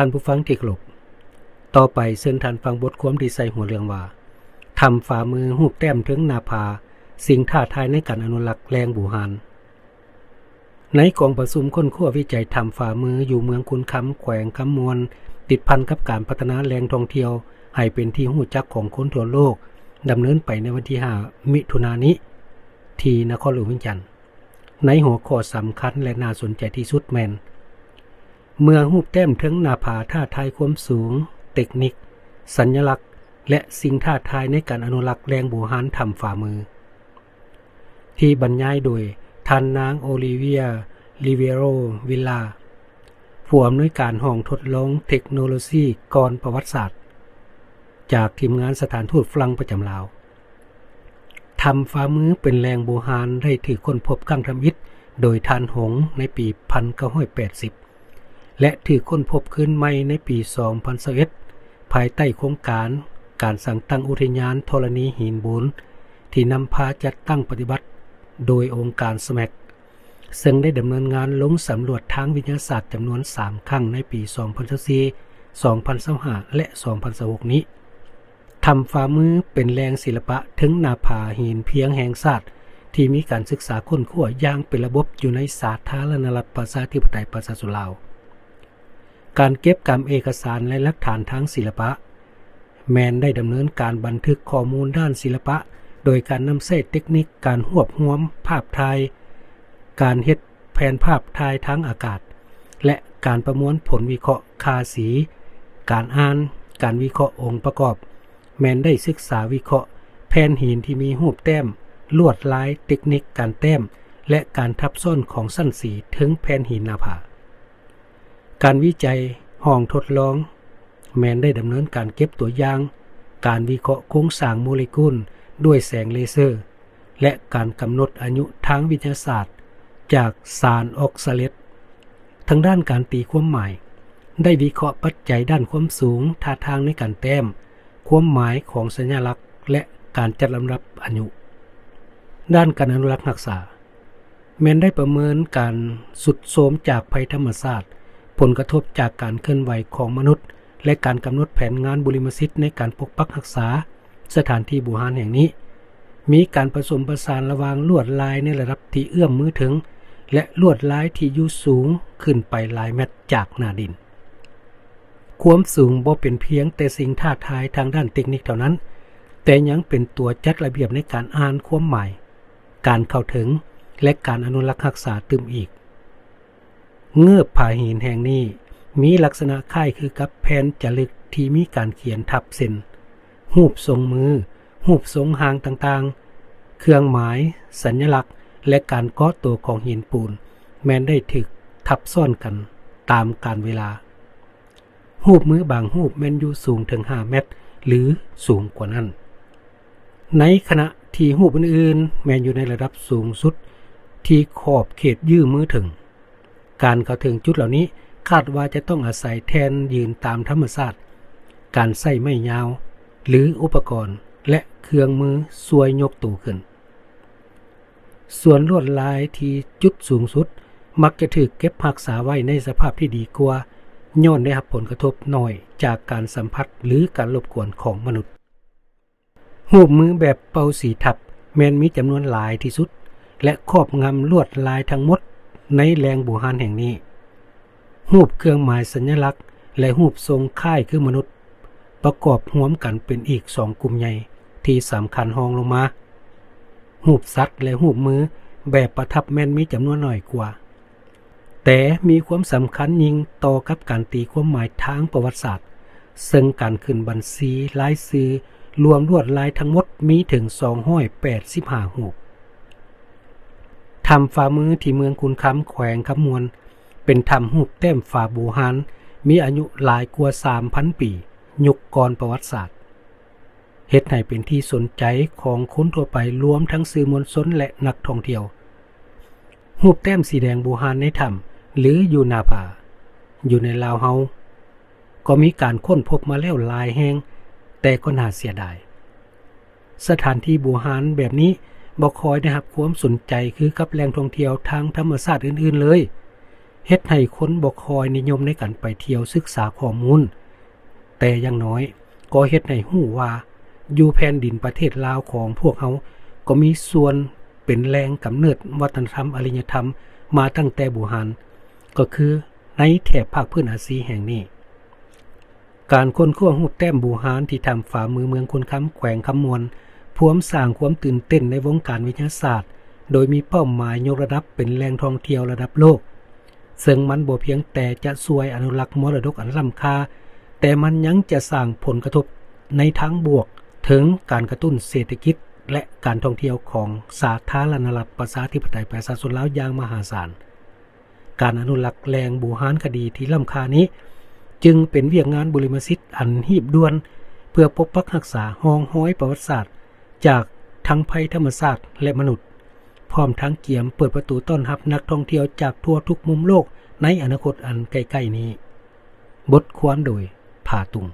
ທ່ານຜູ້ຟັງທີ່ເຄົາລົບ, ຕໍ່ໄປເຊີນທ່ານຟັງບົດຄວາມທີ່ໃສ່ຫົວເລື່ອງວ່າ ຖ້ຳຝ່າມືຮູບແຕ້ມເທິງໜ້າຜາ, ສິ່ງທ້າທາຍໃນການອະນຸລັກແຫຼ່ງບູຮານ. ໃນກອງປະຊຸມຄົ້ນຄວ້າວິໄຈຖ້ຳຝ່າມືຢູ່ເມືອງຄຸນຄຳ ແຂວງຄຳມ່ວນ ຕິດພັນກັບການພັດທະນາແຫຼ່ງທ່ອງທ່ຽວໃຫ້ເປັນທີ່ຮູ້ຈັກຂອງຄົນທົ່ວໂລກ ດຳເນີນໄປໃນວັນທີຫ້າ ມິຖຸນານີ້ ທີ່ນະຄອນຫຼວງວຽງຈັນ. ໃນຫົວຂໍ້ສຳຄັນ ແລະ ໜ້າສົນໃຈທີ່ສຸດແມ່ນ ເມື່ອຮູບແຕ້ມເທິງໜ້າຜາທ້າທາຍຄວາມສູງ, ເຕັກນິກ, ສັນຍະລັກ ແລະ ສິ່ງທ້າທາຍໃນການອະນຸລັກແຫຼ່ງບູຮານຖ້ຳຝ່າມື ທີ່ບັນຍາຍໂດຍທ່ານນາງ ໂອລິເວຍ ລິເວໂຣ ວິລາ ຜູ້ອຳນວຍການຫ້ອງທົດລອງເທັກໂນໂລຊີກ່ອນປະຫວັດສາດ ຈາກທີມງານສະຖານທູດຝຣັ່ງປະຈຳລາວ. ຖ້ຳຝ່າມືເປັນແຫຼ່ງບູຮານໄດ້ຖືກຄົ້ນພົບຄັ້ງທຳອິດໂດຍທ່ານຫົງໃນປີພັນເກົ້າຮ້ອຍແປດສິບ ແລະ ຖືກຄົ້ນພົບຄືນໃໝ່ໃນປີສອງພັນຊາວເອັດ ພາຍໃຕ້ໂຄງການການສ້າງຕັ້ງອຸທິຍານທໍລະນີຫີນບູນ ທີ່ນຳພາຈັດຕັ້ງປະຕິບັດໂດຍອົງການ SMACS ເຊິ່ງໄດ້ດຳເນີນງານລົງສຳຫຼວດທາງວິທະຍາສາດຈຳນວນສາມຄັ້ງໃນປີສອງພັນຊາວສີ່ ສອງພັນຊາວຫ້າ ແລະ ສອງພັນຊາວຫົກນີ້. ຖ້ຳຝ່າມືເປັນແຫຼ່ງສິລະປະເທິງໜ້າຜາຫີນພຽງແຫ່ງຊາດ ທີ່ມີການສຶກສາຄົ້ນຄວ້າຢ່າງເປັນລະບົບຢູ່ໃນສາທາລະນະລັດປະຊາທິປະໄຕປະຊາຊົນລາວ. ການເກັບກຳເອກະສານ ແລະ ຫຼັກຖານທາງສິລະປະ ແມ່ນໄດ້ດຳເນີນການບັນທຶກຂໍ້ມູນດ້ານສິລະປະ ໂດຍການນຳໃຊ້ເຕັກນິກການຮວບຮວມພາບຖ່າຍ, ການເຮັດແຜນພາບຖ່າຍທາງອາກາດ ແລະ ການປະມວນຜົນວິເຄາະຄ່າສີ, ການອ່ານ, ການວິເຄາະອົງປະກອບ, ແມ່ນໄດ້ສຶກສາວິເຄາະແຜ່ນຫີນທີ່ມີຮູບແຕ້ມ, ລວດລາຍ, ເຕັກນິກການແຕ້ມ ແລະ ການທັບຊ້ອນຂອງຊັ້ນສີເທິງແຜ່ນຫີນໜ້າຜາ. ການວິໄຈຫ້ອງທົດລອງ ແມ່ນໄດ້ດຳເນີນການເກັບຕົວຢ່າງ, ການວິເຄາະໂຄງສ້າງໂມເລກຸນດ້ວຍແສງເລເຊີ ແລະ ການກຳນົດອາຍຸທາງວິທະຍາສາດຈາກສານອອກຊາເລັດ. ທາງດ້ານການຕີຄວາມໝາຍ ໄດ້ວິເຄາະປັດໄຈດ້ານຄວາມສູງ, ທ່າທາງໃນການແຕ້ມ, ຄວາມໝາຍຂອງສັນຍະລັກ ແລະ ການຈັດລຳດັບອາຍຸ. ດ້ານການອະນຸລັກຮັກສາ ແມ່ນໄດ້ປະເມີນການຊຸດໂຊມຈາກໄພທຳມະຊາດ, ຜົນກະທົບຈາກການເຄື່ອນໄຫວຂອງມະນຸດ ແລະ ການກຳນົດແຜນງານບຸລິມະສິດໃນການປົກປັກຮັກສາສະຖານທີ່ບູຮານແຫ່ງນີ້. ມີການປະສົມປະສານລະຫວ່າງລວດລາຍໃນລະດັບທີ່ເອື້ອມມືເຖິງ ແລະ ລວດລາຍທີ່ຢູ່ສູງຂຶ້ນໄປຫຼາຍແມັດຈາກໜ້າດິນ. ຄວາມສູງບໍ່ເປັນພຽງແຕ່ສິ່ງທ້າທາຍທາງດ້ານເຕັກນິກເທົ່ານັ້ນ, ແຕ່ຍັງເປັນຕົວຈັດລະບຽບໃນການອ່ານຄວາມໝາຍ, ການເຂົ້າເຖິງ ແລະ ການອະນຸລັກຮັກສາຕື່ມອີກ. ເງືອບຜາຫີນແຫ່ງນີ້ມີລັກສະນະຄ້າຍຄືກັບແຜ່ນຈາລຶກທີ່ມີການຂຽນທັບ ເຊັ່ນ ຮູບຊົງມື, ຮູບຊົງຮ່າງຕ່າງໆ, ເຄື່ອງໝາຍ, ສັນຍະລັກ ແລະ ການເກາະໂຕຂອງຫີນປູນ ແມ່ນໄດ້ຖືກທັບຊ້ອນກັນຕາມການເວລາ. ຮູບມືບາງຮູບແມ່ນຢູ່ສູງເຖິງຫ້າແມັດ ຫຼື ສູງກວ່ານັ້ນ. ໃນຂະນະທີ່ຮູບອື່ນໆແມ່ນຢູ່ໃນລະດັບສູງສຸດທີ່ຂອບເຂດເອື້ອມມືເຖິງ. ການເຂົ້າເຖິງຈຸດເຫຼົ່ານີ້ຄາດວ່າຈະຕ້ອງອາໄສແທ່ນຢືນຕາມທຳມະຊາດ, ການໃຊ້ໄມ້ຍາວ ຫຼື ອຸປະກອນ ແລະ ເຄື່ອງມືຊ່ວຍຍົກໂຕຂຶ້ນ. ສ່ວນລວດລາຍທີ່ຈຸດສູງສຸດມັກຈະຖືກເກັບຮັກສາໄວ້ໃນສະພາບທີ່ດີກວ່າ, ຍ້ອນໄດ້ຮັບຜົນກະທົບໜ້ອຍຈາກການສຳຜັດ ຫຼື ການລົບກວນຂອງມະນຸດ. ຮູບມືແບບເປົ່າສີທັບແມ່ນມີຈຳນວນຫຼາຍທີ່ສຸດ ແລະ ຄອບງຳລວດລາຍທັງໝົດໃນແຫຼ່ງບູຮານແຫ່ງນີ້. ຮູບເຄື່ອງໝາຍສັນຍະລັກ ແລະ ຮູບຊົງຄ້າຍຄືມະນຸດ ປະກອບຮວມກັນເປັນອີກສອງກຸ່ມໃຫຍ່ທີ່ສຳຄັນຮອງລົງມາ. ຮູບສັດ ແລະ ຮູບມືແບບປະທັບແມ່ນມີຈຳນວນໜ້ອຍກວ່າ, ແຕ່ມີຄວາມສຳຄັນຍິ່ງຕໍ່ກັບການຕີຄວາມໝາຍທາງປະຫວັດສາດ, ເຊິ່ງການຂຶ້ນບັນຊີລາຍຊື່ລວມລວດລາຍທັງໝົດມີເຖິງສອງຮ້ອຍແປດສິບຫ້າຮູບ. ຖ້ຳຝ່າມືທີ່ເມືອງຄຸນຄຳ ແຂວງຄຳມ່ວນ ເປັນຖ້ຳຮູບແຕ້ມຝາບູຮານ ມີອາຍຸຫຼາຍກວ່າສາມພັນປີ, ຍຸກກ່ອນປະຫວັດສາດ, ເຮັດໃຫ້ເປັນທີ່ສົນໃຈຂອງຄົນທົ່ວໄປ ລວມທັງສື່ມວນຊົນ ແລະ ນັກທ່ອງທ່ຽວ. ຮູບແຕ້ມສີແດງບູຮານໃນຖ້ຳ ຫຼື ຢູ່ໜ້າຜາ ຢູ່ໃນລາວເຮົາ ກໍມີການຄົ້ນພົບມາແລ້ວຫຼາຍແຫ່ງ, ແຕ່ກໍໜ້າເສຍດາຍ. ສະຖານທີ່ບູຮານແບບນີ້ບໍ່ຄ່ອຍໄດ້ຮັບຄວາມສົນໃຈຄືກັບແຫຼ່ງທ່ອງທ່ຽວທາງທຳມະຊາດອື່ນໆເລີຍ. ເຮັດໃຫ້ຄົນບໍ່ຄ່ອຍນິຍົມໃນການໄປທ່ຽວສຶກສາຂໍ້ມູນ, ແຕ່ຢ່າງນ້ອຍກໍເຮັດໃຫ້ຮູ້ວ່າ ຢູ່ແຜ່ນດິນປະເທດລາວຂອງພວກເຮົາ ກໍມີສ່ວນເປັນແຫຼ່ງກຳເນີດວັດທະນະທຳອາລິຍະທຳມາຕັ້ງແຕ່ບູຮານ, ກໍຄືໃນແຖບພາກພື້ນອາຊີແຫ່ງນີ້. ການຄົ້ນຄວ້າຮູບແຕ້ມບູຮານທີ່ຖ້ຳຝາມືເມືອງຄຸນຄຳ ແຂວງຄຳມ່ວນ ພວມສ້າງຄວາມຕື່ນເຕັ້ນໃນວົງການວິທະຍາສາດ, ໂດຍມີເປົ້າໝາຍຍົກລະດັບເປັນແຫຼ່ງທ່ອງທ່ຽວລະດັບໂລກ, ເຊິ່ງມັນບໍ່ພຽງແຕ່ຈະຊ່ວຍອະນຸລັກມໍລະດົກອັນລ້ຳຄ່າ, ແຕ່ມັນຍັງຈະສ້າງຜົນກະທົບໃນທາງບວກເຖິງການກະຕຸ້ນເສດຖະກິດ ແລະ ການທ່ອງທ່ຽວຂອງສາທາລະນະລັດ ປະຊາທິປະໄຕ ປະຊາຊົນລາວຢ່າງມະຫາສານ. ການອະນຸລັກແຫຼ່ງບູຮານຄະດີທີ່ລ້ຳຄ່ານີ້ ຈຶ່ງເປັນວຽກງານບຸລິມະສິດອັນຮີບດ່ວນ ເພື່ອປົກປັກຮັກສາຮ່ອງຮອຍປະຫວັດສາດຈາກທັງໄພທຳມະຊາດ ແລະ ມະນຸດ, ພ້ອມທັງກຽມເປີດປະຕູຕ້ອນຮັບນັກທ່ອງທ່ຽວຈາກທົ່ວທຸກມຸມໂລກໃນອະນາຄົດອັນໃກ້ໆນີ້. ບົດຄວາມໂດຍ ຜາຕຸງ.